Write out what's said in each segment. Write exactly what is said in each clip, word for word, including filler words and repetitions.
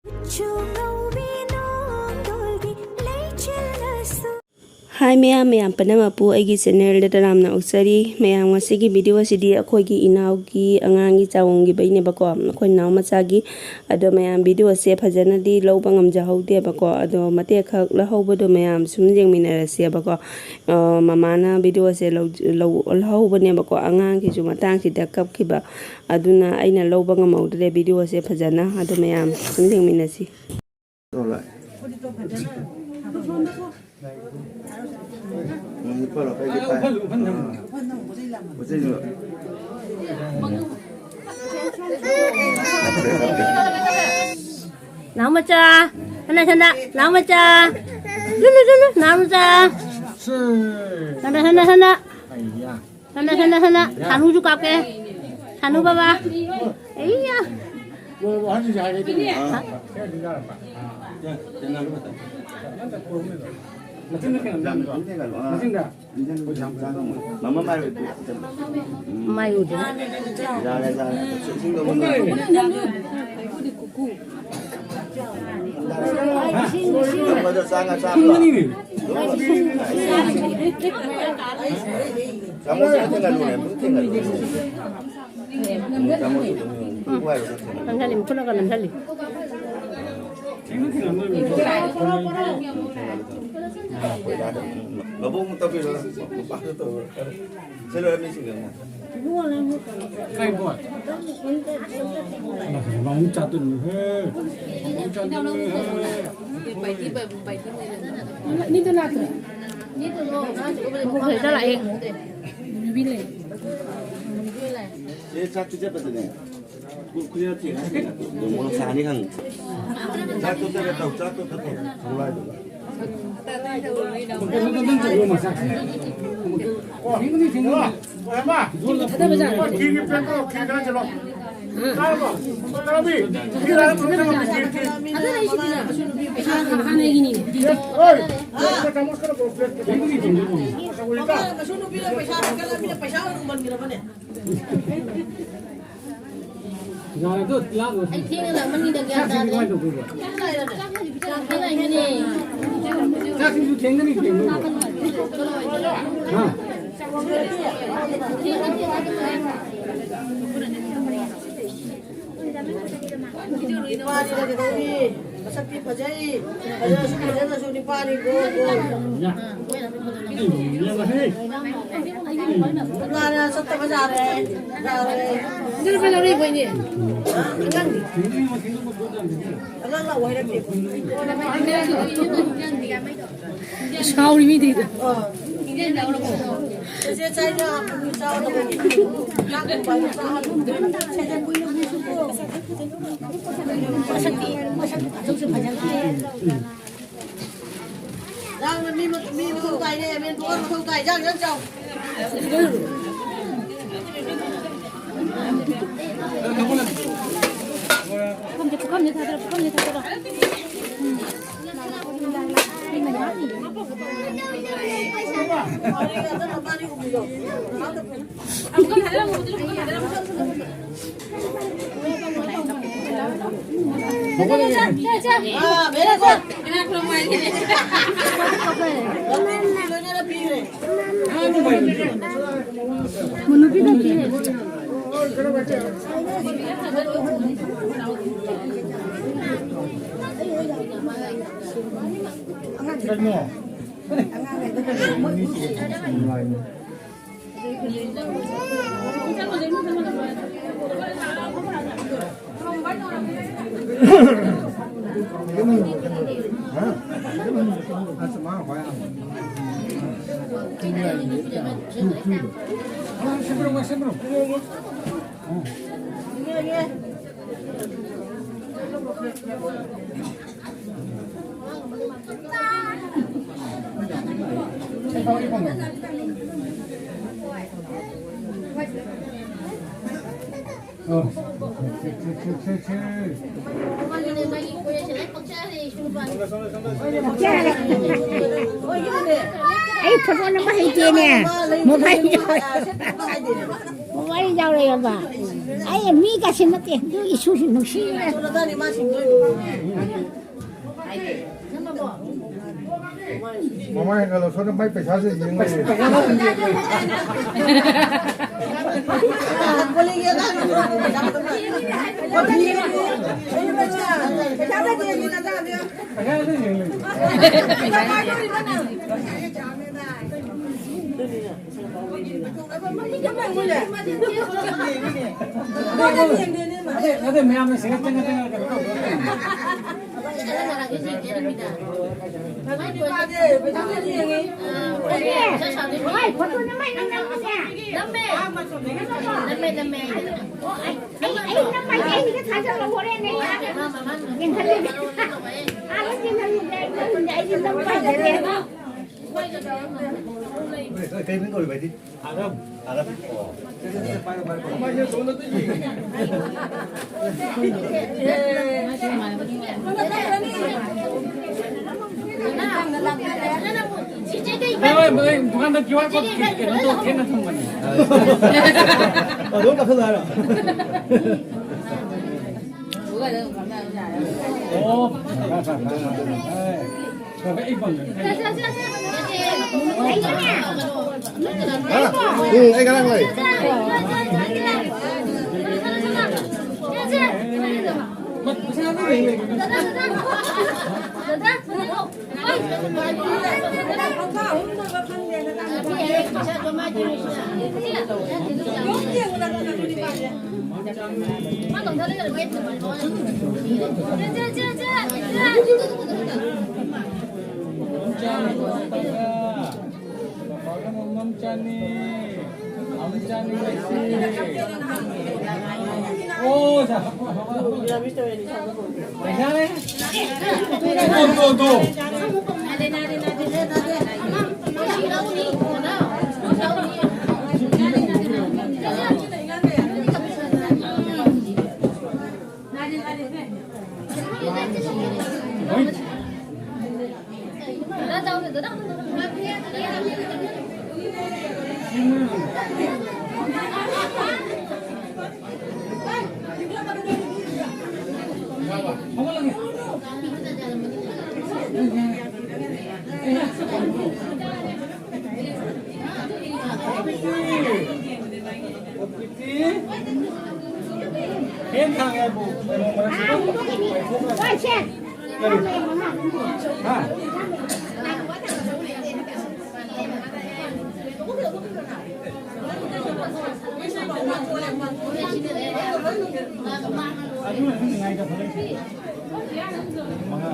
ꯀꯨꯆꯨ ꯉꯧꯕꯤ ꯅꯣꯡꯗꯣꯜꯒꯤ ꯂꯩꯆꯤꯜꯅꯁꯨ꯫ ꯍꯥꯏ ꯃꯌꯥꯝ, ꯃꯌꯥꯝ ꯄꯨꯝꯅꯃꯛꯄꯨ ꯑꯩꯒꯤ ꯆꯦꯅꯦꯜꯗ ꯇꯔꯥꯝꯅ ꯑꯣꯛꯆꯔꯤ꯫ ꯃꯌꯥꯝ, ꯉꯁꯤꯒꯤ ꯚꯤꯗꯤꯑꯣ ꯑꯁꯤꯗꯤ ꯑꯩꯈꯣꯏꯒꯤ ꯏꯅꯥꯎꯒꯤ ꯑꯉꯥꯡꯒꯤ ꯆꯥꯎꯝꯒꯤꯕꯩꯅꯦꯕꯀꯣ, ꯑꯩꯈꯣꯏ ꯏꯅꯥꯎ ꯃꯆꯥꯒꯤ꯫ ꯑꯗꯣ ꯃꯌꯥꯝ, ꯚꯤꯗꯤꯑꯣꯁꯦ ꯐꯖꯅꯗꯤ ꯂꯧꯕ ꯉꯝꯖꯍꯧꯗꯦꯕꯀꯣ, ꯑꯗꯣ ꯃꯇꯦꯛ ꯈꯛ ꯂꯧꯍꯧꯕꯗꯣ ꯃꯌꯥꯝ ꯁꯨꯝ ꯌꯦꯡꯃꯤꯟꯅꯔꯁꯦꯕꯀꯣ꯫ ꯑ, ꯃꯃꯥꯅ ꯚꯤꯗꯤꯑꯣꯁꯦ ꯂꯧ-, ꯂꯧ-, ꯂꯧꯍꯧꯕꯅꯦꯕꯀꯣ, ꯑꯉꯥꯡꯁꯤꯁꯨ ꯃꯇꯥꯡꯁꯤꯗ ꯀꯞꯈꯤꯕ꯫ ꯑꯗꯨꯅ ꯑꯩꯅ ꯂꯧꯕ ꯉꯝꯍꯧꯗ꯭ꯔꯦ ꯚꯤꯗꯤꯑꯣꯁꯦ ꯐꯖꯅ꯫ ꯑꯗꯣ ꯃꯌꯥꯝ ꯁꯨꯝ ꯌꯦꯡꯃꯤꯟꯅꯁꯤ꯫ ꯅꯥꯎꯃꯆꯥ, ꯍꯟꯗꯛ, ꯍꯟꯗꯛ, ꯅꯥꯎꯃꯆꯥ, ꯂꯨ, ꯂꯨ, ꯂꯨ, ꯂꯨ, ꯅꯥꯎꯃꯆꯥ, ꯍꯟꯗꯛ, ꯍꯟꯗꯛ, ꯍꯟꯗꯛ꯫ ꯁꯅꯥ, ꯁꯅꯥ, ꯁꯅꯥ꯫ ꯁꯅꯥ, ꯁꯅꯥ꯫ ꯁꯅꯨꯁꯨ ꯀꯥꯞꯀꯦ꯫ ꯁꯅꯨ ꯕꯕꯥ꯫ ꯑꯩꯌꯥ꯫ ꯃꯃꯥ ꯃꯥꯏ ꯑꯣꯏꯗꯣꯏꯅꯦ꯫ ꯃꯥꯏ ꯑꯣꯏꯗꯣꯏꯅꯦ꯫ ꯌꯥꯔꯦ, ꯌꯥꯔꯦ꯫ ꯏꯁꯤꯡꯗꯣ ꯑꯃꯨꯛ ꯉꯥꯏꯈꯣ꯫ ꯅꯪ ꯃꯗꯨ ꯆꯥ ꯉꯥ ꯆꯥꯕ꯭ꯔꯣ? ꯆꯥꯃꯁ ꯑꯃ ꯊꯦꯡꯒꯠꯂꯨꯅꯦ, ꯑꯃꯨꯛ ꯊꯦꯡꯒꯠꯂꯨꯅꯦ꯫ ꯎꯝ, ꯆꯥꯃꯁ ꯑꯗꯨꯝ ꯄꯨꯈꯥꯏꯔꯒ ꯊꯦꯡꯒꯠꯂꯨ꯫ ꯅꯝꯁꯤꯜꯂꯤ, ꯃꯈꯨꯠꯅꯒ ꯅꯝꯁꯤꯜꯂꯤ꯫ ꯃꯕꯣꯛ ꯑꯃꯨꯛ ꯇꯧꯕꯤꯔꯣ, ꯃꯄꯥꯗ ꯇꯧꯔꯣ꯫ ꯁꯤ ꯂꯣꯏꯔ ꯃꯤꯁꯤꯡꯗ ꯑꯃꯨꯛ꯫ ꯀꯩ ꯄꯣꯠ? ꯃꯥ ꯆꯥꯗꯣꯏꯅꯤ, ꯍꯦ꯫ ꯃꯥ ꯆꯥꯗꯣꯏꯅꯤ, ꯍꯦ꯫ ꯃꯈꯣꯏ ꯆꯠꯂꯥꯛꯑꯦ꯫ ꯁꯤ ꯆꯥꯛ ꯄꯤꯖꯕꯗꯅꯦ꯫ ꯃꯣꯔꯣꯛ ꯁꯥꯅꯤ ꯈꯪꯉꯤ꯫ ꯆꯥꯛ ꯇꯣꯠꯇꯒ ꯇꯧ, ꯆꯥꯛ ꯇꯣꯠꯇ ꯇꯧ꯫ ꯊꯣꯡꯂꯥꯏꯗꯨꯗ꯫ ꯈꯤꯔꯒꯤ ꯄ꯭ꯂꯦꯠꯇꯣ, ꯈꯤꯔ ꯈꯔ ꯆꯠꯂꯣ꯫ ꯇꯥꯔꯕꯣ? ꯇꯥꯔꯕꯤ? ꯈꯤꯔ ꯈꯔ ꯄꯨꯔꯛꯑꯣ, ꯈꯤꯔ, ꯈꯤꯔ꯫ ꯍꯥꯟꯅꯒꯤꯅꯤ꯫ ꯑꯣꯏ! ꯆꯥꯃꯁ ꯈꯔ ꯄꯨꯔꯛꯑꯣ, ꯄ꯭ꯂꯦꯠꯇꯨꯗ꯫ ꯃꯁꯨ ꯅꯨꯄꯤꯗ ꯄꯩꯁꯥ ꯍꯥꯞꯀꯠꯂꯃꯤꯅ ꯄꯩꯁꯥ ꯑꯣꯏꯅ ꯎꯃꯟꯈ꯭ꯔꯕꯅꯦ꯫ ꯌꯥꯔꯦ, ꯑꯗꯣ ꯂꯥꯛꯑꯣ꯫ ꯑꯩ ꯊꯦꯡꯅ ꯂꯥꯛꯃꯟꯒꯤꯗ ꯒ꯭ꯌꯥꯟ ꯆꯥꯛꯁꯤꯗꯤ ꯇꯥꯗ꯭ꯔꯦ꯫ ꯀꯃꯥꯏꯅ ꯇꯧꯗꯣꯏꯕ? ꯆꯥꯛ ꯊꯦꯡꯉꯛꯏꯅꯦ꯫ ꯆꯥꯛꯁꯤꯁꯨ ꯊꯦꯡꯒꯅꯤ ꯊꯦꯡꯕꯕꯨ꯫ ꯍꯥ? ꯅꯨꯄꯥꯅꯤꯅ ꯀꯩꯗꯧꯅꯤ? ꯃꯁꯛꯇꯤ ꯐꯖꯩ꯫ ꯐꯖꯔꯁꯨ ꯐꯖꯗ꯭ꯔꯁꯨ ꯅꯨꯄꯥꯅꯤ ꯒꯣꯜ ꯒꯣꯜ꯫ ꯌꯥ꯫ ꯌꯥ, ꯌꯥ, ꯌꯥ꯫ ꯅꯨꯄꯥꯅ ꯆꯠꯇꯕ ꯌꯥꯔꯦ꯫ ꯌꯥꯔꯦ꯫ ꯑꯗꯨꯅ ꯀꯩꯗꯧꯔꯤ ꯑꯩꯈꯣꯏꯅꯤ? ꯑꯉꯥꯡꯗꯤ? ꯑꯉꯥꯡ ꯂꯥꯛꯑꯣ ꯍꯥꯏꯔꯛꯇꯦ꯫ ꯁꯥꯎꯔꯤ ꯃꯤꯗꯤ꯫ ꯑꯥ꯫ ꯆꯦꯆꯦ ꯆꯥꯏꯗ, ꯆꯥꯎꯗꯕꯅꯤ꯫ ꯆꯥꯛ ꯊꯣꯡꯕ ꯆꯥꯍꯜꯂꯨ꯫ ꯃꯁꯛꯇꯤ, ꯃꯁꯛ ꯑꯁꯨꯛꯁꯨ ꯐꯖꯈꯤꯌꯦ꯫ ꯌꯥꯝꯅ ꯃꯤ ꯃ-, ꯃꯤ ꯃꯊꯧ ꯇꯥꯏꯅꯦ, ꯃꯦꯟ ꯊꯣꯛꯑ ꯃꯊꯧ ꯇꯥꯏ, ꯌꯥꯝ, ꯌꯥꯝ ꯆꯥꯎ꯫ ꯄꯨꯈꯝꯁꯦ, ꯄꯨꯈꯝꯁꯦ ꯊꯥꯗꯔꯣ, ꯄꯨꯈꯝꯁꯦ ꯊꯥꯗꯔꯣ꯫ ꯎꯝ꯫ ꯃꯤ ꯃꯌꯥꯝ ꯏꯌꯦ꯫ ꯑꯥ, very good. ꯂꯣꯏꯅꯅ ꯄꯤꯈ꯭ꯔꯦ꯫ ꯃꯅꯨꯄꯤꯗ ꯄꯤꯔꯦ꯫ ꯀꯩꯅꯣ? ꯑꯩ ꯐꯣꯇꯣ ꯅꯝꯕ ꯍꯩꯇꯦꯅꯦ꯫ ꯃꯣꯕꯥꯏꯜ ꯌꯥꯎꯔꯦ꯫ ꯃꯣꯕꯥꯏꯜ ꯌꯥꯎꯔꯦꯕ꯫ ꯑꯩ ꯃꯤꯒꯁꯦ ꯅꯠꯇꯦ, ꯑꯗꯨ ꯏꯁꯨꯁꯨ ꯅꯨꯡꯁꯤꯔꯦ꯫ ꯃꯃꯥ ꯍꯦꯟꯒꯠꯂꯣ, ꯁꯣꯝꯗ ꯃꯥꯏ ꯄꯩꯁꯥꯁꯦ ꯌꯦꯡꯉꯣ꯫ ꯑꯗꯩ, ꯑꯗꯩ ꯃꯌꯥꯝꯅ ꯁꯤꯒ ꯆꯪꯉ ꯆꯪꯉ ꯀꯩꯅꯣ ꯇꯧꯕ꯫ ꯍꯣꯏ, ꯐꯣꯇꯣ ꯅꯝꯃꯦ, ꯅꯪ ꯅꯝꯃꯤꯁꯦ꯫ ꯅꯝꯃꯦ꯫ ꯅꯝꯃꯦ, ꯅꯝꯃꯦ꯫ ꯑꯣ, ꯑꯩ, ꯑꯩ, ꯑꯩ ꯅꯝꯃꯒꯦ, ꯑꯩꯒ ꯊꯥꯖꯜꯂꯣ, ꯍꯣꯔꯦꯟ ꯑꯩ ꯌꯦꯡꯍꯜꯂꯒꯦ꯫ ꯑꯥꯗ ꯌꯦꯡꯍꯜꯂꯨꯒꯦ, ꯑꯩ ꯈꯪꯗꯦ, ꯑꯩꯗꯤ ꯅꯝꯕ ꯍꯩꯖꯗꯦ꯫ ꯀꯩ ꯃꯤꯡ ꯀꯧꯔꯤꯕ ꯍꯥꯏꯗꯤ? ꯑꯥꯗꯝ꯫ ꯑꯥꯗꯝ꯫ ꯑꯣ꯫ ꯍꯣꯏ, ꯍꯣꯏ, ꯍꯣꯏ, ꯗꯨꯀꯥꯟꯗ ꯀ꯭ꯌꯨ ꯑꯥꯔ ꯀꯣꯗ ꯀꯩꯅꯣ ꯇꯧ, ꯊꯦꯡꯅ ꯊꯝꯕꯅꯤ꯫ ꯑꯗꯨꯝ ꯀꯛꯊꯠꯂꯣ ꯍꯥꯏꯔꯣ? ꯑꯣ꯫ ꯎꯝ, ꯑꯩ ꯉꯔꯥꯡ ꯂꯩ꯫ ꯐꯦꯟ ꯊꯥꯡꯉꯦ ꯍꯥꯏꯕꯨ ꯀꯩꯅꯣ ꯃꯔꯛꯁꯤꯗ ꯀꯔꯤ? ꯍꯥ? ꯑꯗꯨꯅ ꯍꯤꯡꯉꯥꯏꯗ ꯐꯖꯅ ꯃꯉꯥ꯫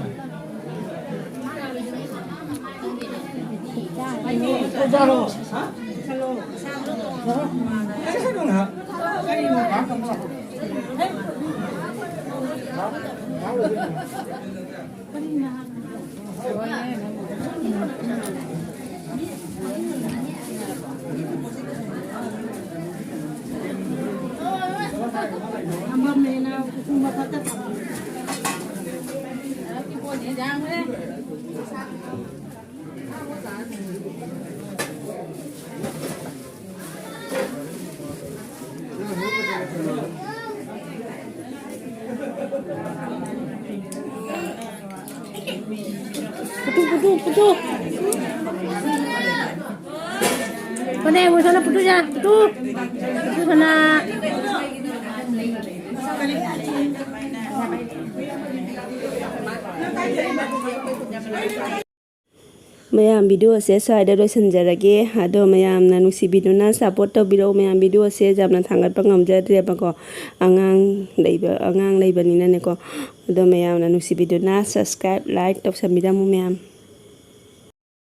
ꯄꯨꯇꯨ, ꯄꯨꯇꯨ, ꯄꯨꯇꯨ꯫ ꯐꯅꯦꯛ ꯑꯃꯨꯛ ꯁꯅ ꯄꯨꯇꯨ ꯌꯥ, ꯄꯨꯇꯨ꯫ ꯄꯨꯇꯨ ꯁꯅ꯫ ꯃꯌꯥꯝ, video ꯁꯦ ꯁ꯭ꯋꯥꯏꯗ ꯂꯣꯏꯁꯤꯟꯖꯔꯒꯦ꯫ ꯑꯗꯣ ꯃꯌꯥꯝꯅ ꯅꯨꯡꯁꯤꯕꯤꯗꯨꯅ support ꯇꯧꯕꯤꯔꯛꯎ꯫ ꯃꯌꯥꯝ, video ꯁꯦ ꯌꯥꯝꯅ ꯊꯥꯡꯒꯠꯄ ꯉꯝꯖꯗ꯭ꯔꯦꯕꯀꯣ, ꯑꯉꯥꯡ ꯂꯩꯕ, ꯑꯉꯥꯡ ꯂꯩꯕꯅꯤꯅꯅꯦꯀꯣ꯫ ꯑꯗꯣ ꯃꯌꯥꯝꯅ ꯅꯨꯡꯁꯤꯕꯤꯗꯨꯅ subscribe, like ꯇꯧꯁꯟꯕꯤꯔꯝꯃꯨ ꯃꯌꯥꯝ꯫